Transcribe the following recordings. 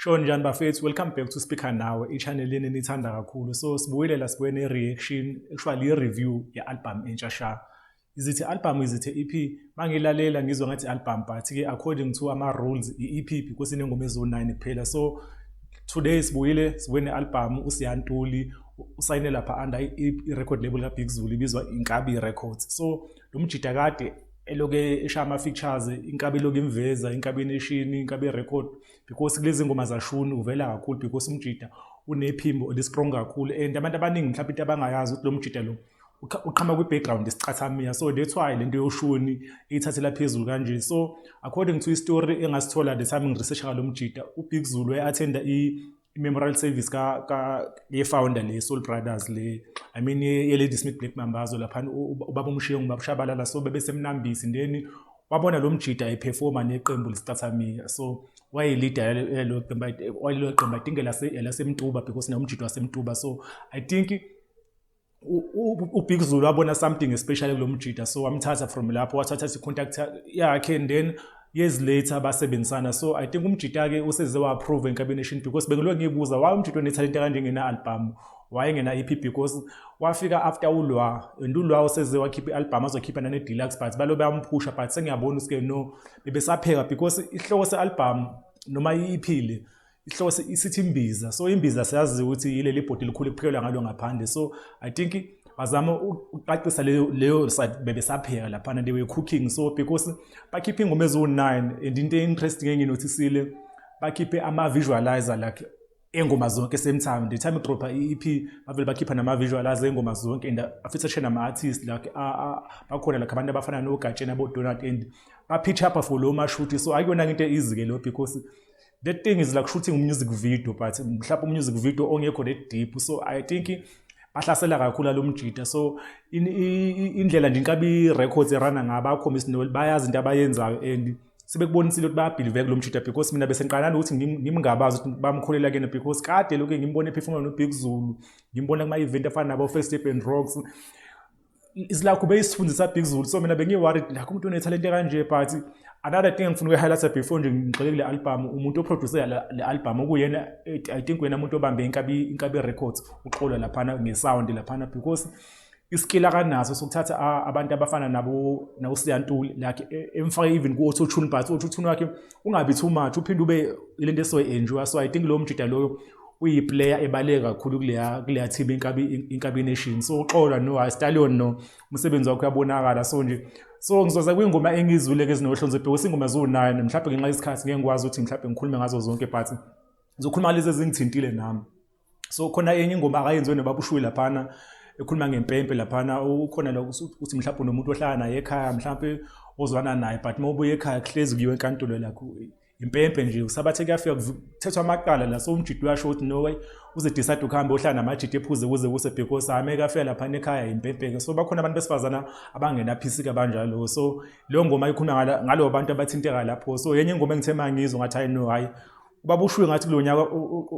Sho njani bafethu, welcome back to Speaker Nawe, i-channel yenu enithanda kakhulu. So sibuyile la, sibuye ne-reaction, actually i-review ye-album entsha sha. Is it album, is it EP? Mangilalela ngizwa ngathi album, but ke according to ama-rules i-EP because inengoma eziwu-9 kuphela. So today sibuyile, sibuye ne-album uSiya Ntuli, usayine lapha under i-record label kaBig Zulu ibizwa Inkabi Records. So lo mjida kade eloke eshaya ama-features, Inkabi iloku imveza, Inkabi Nation, Inkabi Record, because kulezi ngoma zashuni uvela kakhulu because umjida unephimbo eli-strong kakhulu. And abantu abaningi mhlawumbe into abangayazi ukuthi lo mjida lo uqhamuka kwi-background isicathamiya, so that's why lento yoshuni ithathela phezulu kanje. So according to i-story engasithola the time ngi-research ngalo mjida, uBig Zulu waye-attenda i-memorial service ka ye-founder le Soul Brothers le, I mean ye-Ladysmith Black Mambazo laphana, ubaba uMshengu, ubaba Shabalala. So bebesemnambisi, then wabona lo mjida e-performa neqembu lesicathamiya. So wayeyi-leader yalo qembu, wayelo qembu, I think elasemtuba because nomjida wasemtuba. So I think uBig Zulu wabona something especially kulo mjida, so wamthatha from lapho, wathatha i-contact yakhe and then years later basebenzisana. So I think umjida-ke useze wa-approve eNkabi Nation because bengiloke ngiyibuza why umjida onethalente kanje ngena-album, wayengena EP, because wafika after uLwa and uLwa useze wakhipha i-album, azokhipha nane-deluxe, but balo bayamphusha. But sengiyabona ukuthi-ke no, bebesapheka because isihloko se-album noma i-EP le, isihloko isithi Imbiza. So imbiza siyazi ukuthi yileli bhodi elikhulu ekuphekelwa ngalo ngaphandle. So I think bazama ukucacisa leyo side, bebesapheka laphana, they were cooking. So because bakhiphe ingoma eziwu-9 and into interesting enginothisile, bakhiphe ama-visualizer like engoma zonke same time. The time idropha i-EP, bavele bakhipha nama-visualizer engoma zonke and a-feature nama-artist like bakhona, like abantu abafana noGatsheni, abo-Donald, and ba-pitch up for lo mashuti. So akuyona into easy-ke lo because that thing is like shooting music video, but mhlawumbe music video ongekho that deep. So I think bahlasela kakhulu lo mjida. So indlela nje Inkabi Records erana ngabo, bakhombisa no bayazi into abayenzayo and sebekubonisile ukuthi baya-believe kulo mjida, because mina bese ngiqala ukuthi ngimngabazi ukuthi bamkholela kuyena, because kade lokhu ngimbone e-performa no-Big Zulu, ngimbona kuma-event afana nabo First Step and Rocks, is like ubeyisifundisa Big Zulu. So mina bengi-worried like umuntu onethalente kanje. But another thing engifuna ukuyi-highlighta before nje ngigxile kule album, umuntu o-produce le album okuyena, I think wena umuntu obambe Inkabi Records, uXolo laphana nge-sound laphana, because i-skill akanaso sokuthatha abantu abafana nabo nawoSiya Ntuli, like emfake even ku-auto tune, but auto tune wakhe ungabi too much, uphinde ube ilento esoyi-enjoy. So I think lowo mjida loyo uyi-player ebaluleke kakhulu kuleya team Inkabi Nation. So uXolo no, hayi, Stallion no, umsebenzi wakhe uyabonakala. So nje so ngizoza kwingoma engizwile-ke ezinohlonze because ingoma ziwu-9, mhlawumbe ngenxa yesikhathi ngeke ngikwazi ukuthi mhlawumbe ngikhulume ngazo zonke, but ngizokhuluma ngalezi ezingithintile nami. So khona enye ingoma akayenziwe nobaba uShuyi laphana, ekhuluma ngempempe laphana. Ukhona la ukuthi mhlawumbe unomuntu ohlala naye ekhaya, mhlawumbe ozwana naye, but uma ubuya ekhaya kuhlezi kuyiwe enkantolo lakho, impempe nje usabathe kuyafika kuthethwa amacala la. So umjidi uyasho ukuthi no way, uze decide ukuhamba ohlala namajidi ephuze kuze kuse because ameke afika lapha ekhaya impempe-ke. So bakhona abantu besifazana abangenaphisi kanjalo. So leyo ngoma ikhuluma ngalo bantu abathinteka lapho. So yenye ingoma engithe uma ngizwa ngathi hayi no, hayi, ubaba uShuyi ngathi kulo nyaka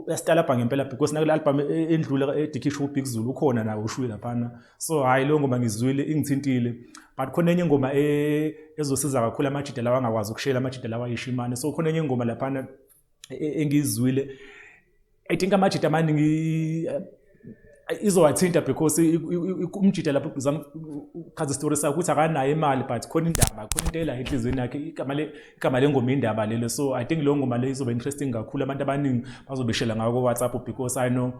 uyasitalabha ngempela, because nakule album endlule edikhishwa uBig Zulu ukhona nawo uShuyi laphana. So hhayi, leyo ngoma ngizwile, ingithintile. But khona enye ingoma ezosiza kakhulu amajida lawa angakwazi ukushela, amajida lawa ayishimane. So khona enye ingoma laphana engiyizwile, I think amajida amaningi izowathinta because umjida lapho uzama ukuchaza isitori sakhe ukuthi akanayo imali, but khona indaba, khona into ela enhliziyweni yakhe. Igama lengoma Indaba lelo. So I think leyo ngoma leyo izoba interesting kakhulu, abantu abaningi bazobeshela ngayo ko-WhatsApp because I know,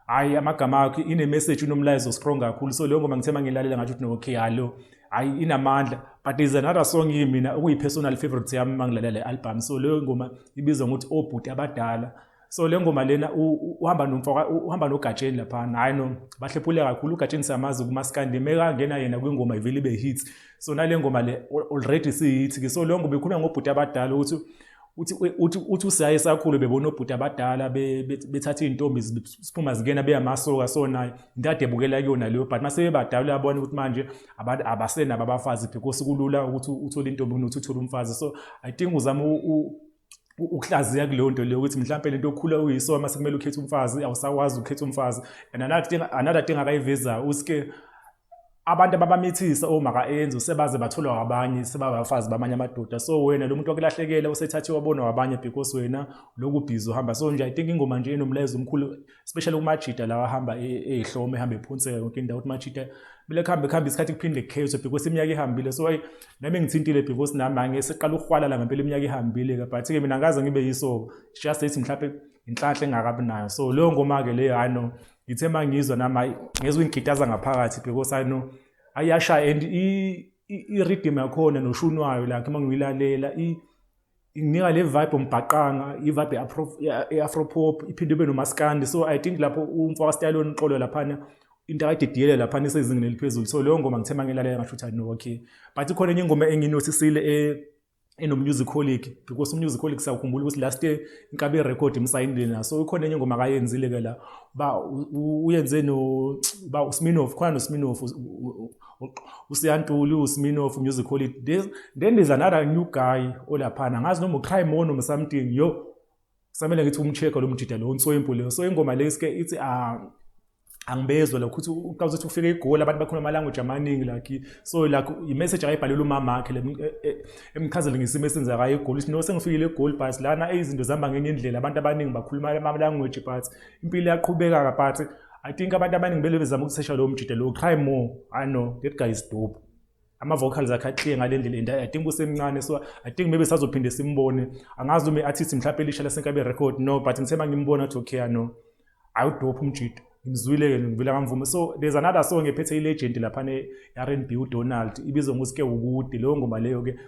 hhayi, amagama akhe ine-message, unomlayezo strong kakhulu. So leyo ngoma ngithe uma ngilalela ngathi ukuthi no, okay, halo, hhayi, inamandla. But there's another song mina okuyi-personal favorite yami uma ngilalela le album. So leyo ngoma ibizwa ngokuthi Obhuti Abadala. So le ngoma lena uhamba nomfaka, uhamba noGatsheni laphana. Hhayi no, bahlephule kakhulu. UGatsheni siyamazi kumaskandi, mekangena yena kwingoma ivele ibe hit. So nale ngoma le already siyi-hit-ke. So leyo ngoma ikhuluma ngobhuti abadala, ukuthi uthi usiyaye sakhulu bebona obhuti abadala bethatha iy'ntombi ziphuma zingena beyamasoka. So naye into ade ebukela kuyona leyo, but mase bebadala uyabona ukuthi manje abasenabo abafazi because kulula ukuthi uthole intombi kunokuthi uthole umfazi. So I think uzama ukuhlaziya kuleyo nto leyo ukuthi mhlawumpe lento okhula uyiso, mase kumele ukhethe umfazi, awusakwazi ukukhetha umfazi. And another thing akayivezayo usike Abantu ababamithisa omaka-Enzo sebaze batholwa abanye, sebabafazi bamanye amadoda. So wena lo muntu wakulahlekela usethathiwe wabonwa wabanye because wena lokhu busy uhamba. So nje I think ingoma nje enomlayezo omkhulu, especially kumajida lawa ahamba eyihlome, ehamba ephonseka yonke indawo, ukuthi majida kumele kuhambe kuhambe isikhathi kuphinde kukhethwe because iminyaka ihambile. So ayi, nami ngithintile because nami angeseqala ukuhwalala ngempela, iminyaka ihambile-ke, but-ke mina angikaze ngibe yiso, just ethi mhlawumbe inhlanhla engakabi nayo. So leyo ngoma-ke leyo, hayi no, ngithe uma ngizwa nami, hayi, ngezwe ingigitaza ngaphakathi because I know ayashaya and i-rhythm yakhona noshuni wayo, like uma ngiyilalela inginika le vibe umbhaqanga, i-vibe ye-afro pop, iphinde ibe nomaskandi. So I think lapho umfaka style onixolo laphana, into akayididiyele laphana isezingeni eliphezulu. So leyo ngoma ngithe uma ngilalela ngasho ukuthi no, okay. But ikhona enye ingoma enginothisile eno-Musicolic, because uMusicolic siyakhumbula ukuthi last year Inkabi Record imsayinile na. So ikhona enye ingoma akayenzile-ke la, ba uyenze no ba uSminoff, khona noSminoff, uSiyantuli, uSminoff, Musicolic. Then there's another new guy olaphana, angazi noma uCrime noma something. Yo, kusamele ngithi umcheck lo mjida lo unswempu leyo. So ingoma le iske ithi, ah, angibezwa lokho, ukuthi uqala ukuthi ufike eGoli, abantu bakhuluma ama-language amaningi, like so like i-message ayibhalela umama wakhe le emchazele ngesimo esenzekayo eGoli, ukuthi no, sengifikile eGoli, but lana izinto zihamba ngenye indlela, abantu abaningi bakhuluma ama-language, but impilo iyaqhubeka. But I think abantu abaningi bele bezama ukusesha lowo mjida lo Cry More. I know that guy is dope, ama-vocals akhe a-clear ngale ndlela, and I think usemncane, so I think maybe sazophinde simbone. Angazi noma i-artist mhlawumbe elisha laseNkabi Record, no, but ngithe uma ngimbona ukuthi okay, no, awu-dope umjida, ngimzwile-ke, ngivela ngamvuma. So there's another song ephethe i-legend laphana e-R&B, uDonald, ibizwa ngoSike Ukude. Leyo ngoma leyo-ke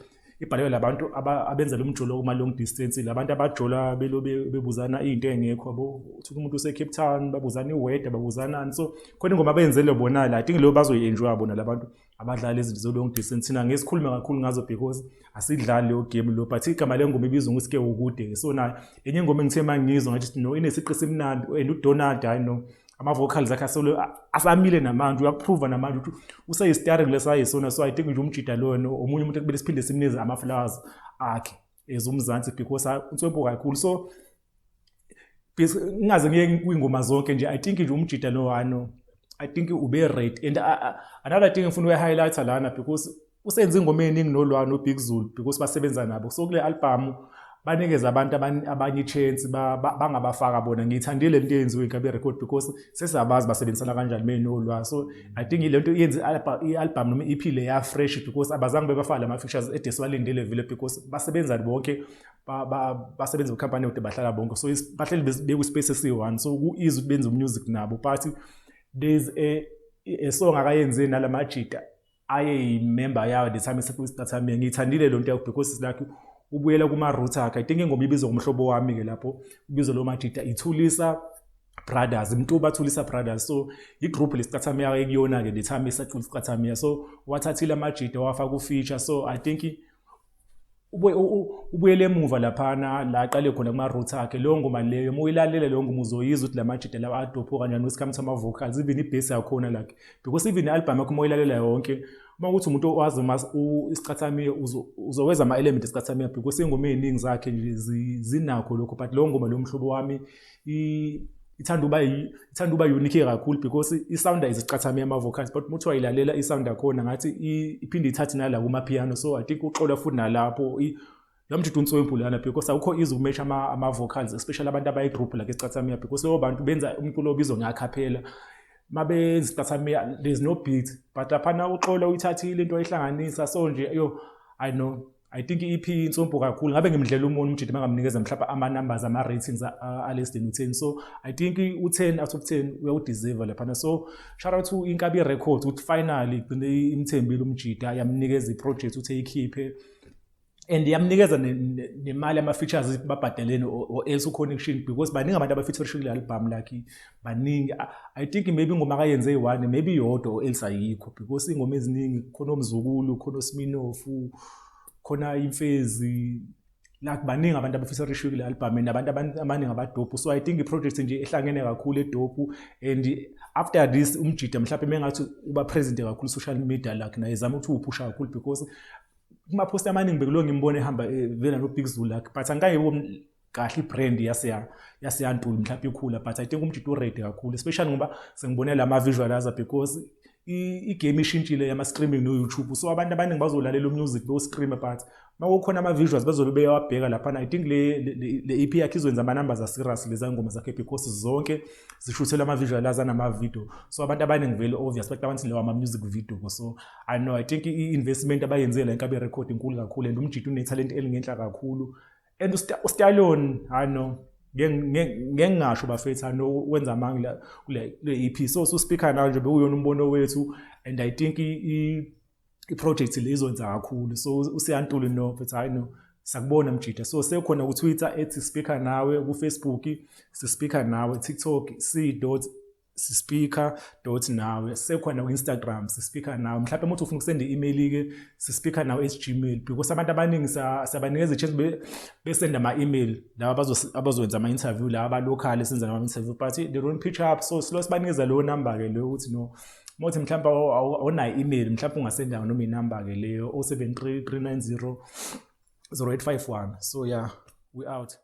ibhalelwe labantu abenza lo mjolo kuma-long distance, labantu abajola belo bebuzana iy'nto ey'ngekho yabo, uthi umuntu use-Cape Town, babuzana i-weather, babuzanani. So khona ingoma abeyenzele bona la, I think leyo bazoyi-enjoya bona labantu abadlala izinto zo-long distance. Thina ngeke sikhulume kakhulu ngazo because asidlali leyo game lo, but igama lengoma ibizwa ngoSike Ukude. So nayo enye ingoma engithe uma ngizwa ngathi no, inesiqi esimnandi, and uDonald, hayi no, ama-vocals akhe asolo asamile namanje, uyakuprova namanje ukuthi useyi-starring lesayisona. So I think nje umjida lona omunye umuntu ekumele siphinde simnikeze ama-flowers akhe ezumzansi because unswempu kakhulu. So ngingaze ngiye kwiy'ngoma zonke nje, I think nje umjida lo ano, I think ube ready. And another thing ngifuna ukuyi-highlighta lana, because usenze ingoma ey'ningi nolwa no-Big Zulu because basebenza nabo, so kule album banikeza abantu abanye i-chance bangabafaka bona. Ngiyithandile lento eyenziwe Inkabi Record because sesiyabazi basebenzisana kanjani benolwa. So I think le nto iyenze i-album noma i-EP le ya-fresh because abazange bebafaka lama-features ede siwalindele vele because basebenza bonke, basebenza kwikhampani yodwa, bahlala bonke, so bahleli bekwi-space esiyi-one, so ku-easy ukuthi benze umusic nabo. But there's a song akayenze nalamajida ayeyi-member yayo the time esekwisicathamia. Ngiyithandile lo nto yakho because it's like ubuyela kuma-roots akhe. I think ingoma ibizwa ngumhlobo wami-ke, lapho ubizwa lo majida ithulisa Brothers, Mtuba Thulisa Brothers. So i-group lesicathamia ekuyona-ke the time esacula isicathamia, so wathathile amajida wafaka ku-feature. So I think ubuyele emuva laphana la aqale khona kuma-roots akhe. Leyo ngoma leyo, uma uyilalela leyo ngoma, uzoyizwa ukuthi la majida lawa a-dope kanjani when it comes to ama-vocals, even i-bass yakhona, like because even i-album yakho uma uyilalela yonke, uma ukuthi umuntu owazi isicathamiya, uzoweza ama-element esicathamiya because iy'ngoma ey'ningi zakhe nje zinakho lokho. But leyo ngoma leyo, mhlobo wami, ithanda ukuba unique kakhulu because i-sounda isicathamiya ama-vocals, but uma uthi wayilalela i-sound yakhona ngathi iphinde ithathe nala kuma-piano. So I think uxola futhi nalapho lo mjida unswempu lana because awukho easy uku-matcha ama-vocals, especially abantu abayi-group like isicathamiya, because labo bantu benza umculo obizwa nge-acapella. Mabenza isicathamiya there's no beat, but laphana uxola uyithathile into wayihlanganisa. So nje yo, I know, I think i-EP insompo kakhulu. Ngabe ngimdlela umona umjidi mangamnikeza mhlawumbe ama-numbers, ama-ratings a-less than u-10. So I think u-10 out of 10 uyawudeserve laphana. So shout out to Inkabi Records ukuthi finally igcine imthembile umjida, yamnikeza i-project ukuthi eyikhiphe and yamnikeza nemali ama-features babhadelene or else u-connection, because baningi abantu aba-featurishe kule album, like baningi. I think maybe ingoma akayenze eyi-one, maybe iyodwa or else ayikho, because iy'ngoma eziningi khona oMzukulu, khona oSminofu, khona Imfezi, like baningi abantu aba-featurishe kule album and abantu abaningi aba-dope. So I think i-project nje ehlangene kakhulu, e-dope, and after this umjida mhlawumbe mengathi uba present kakhulu social media, like naye zama ukuthi uwuphusha kakhulu because kuma-post amaningi bekulo ngimbona ehamba vela no-Big Zulu, like but angikayiboni kahle i-brand yaseyaNtuli mhlawumbe ikhula. But I think umjida u-ready kakhulu, especially ngoba sengibone la ma-visualizer because I-game ishintshile yama-streaming no-YouTube, so abantu abaningi bazolalela umusic bewu-stream, but uma kukhona ama-visuals bazobe beyawabheka laphana. I think le EP yakhe izokwenza ama-numbers a-serious, leza ngoma zakhe, because zonke zishuthelwa ama-visual anama-video. So abantu abaningi vele obvious bacabanga ukuthi lawa ama-music video. So I know, I think i-investment abayenzile la Inkabi Record inkulu kakhulu, and umjita unethalente elingenhla kakhulu. And uStallion, I know, ngeke ngingasho bafethu, I know wenza amanga kule EP. So su-speaker nayo nje bekuyona umbono wethu, and I think i-project le izokwenza kakhulu. So uSiyantuli no mfethu, hayi no, sakubona mjita. So sekhona ku-Twitter @sispeakernawe, ku-Facebook sispeaker nawe, TikTok c.sispeaker.nawe, sekhona ku-Instagram sispeaker nawe. Mhlawumbe uma ufuna ukusenda i-email-ke, sispeakernawe@gmail, because abantu abaningi siyabanikeza i-chance besenda ama-email laba abazokwenza ama-interview, laba aba-local esenza nama-interview, but they don't pitch up. So silo sibanikeza leyo number-ke leyo ukuthi no, uma uthi mhlawumbe awunayo i-email, mhlawumbe ungasenda noma inamba-ke leyo 073 390 0851. So yeah, we out.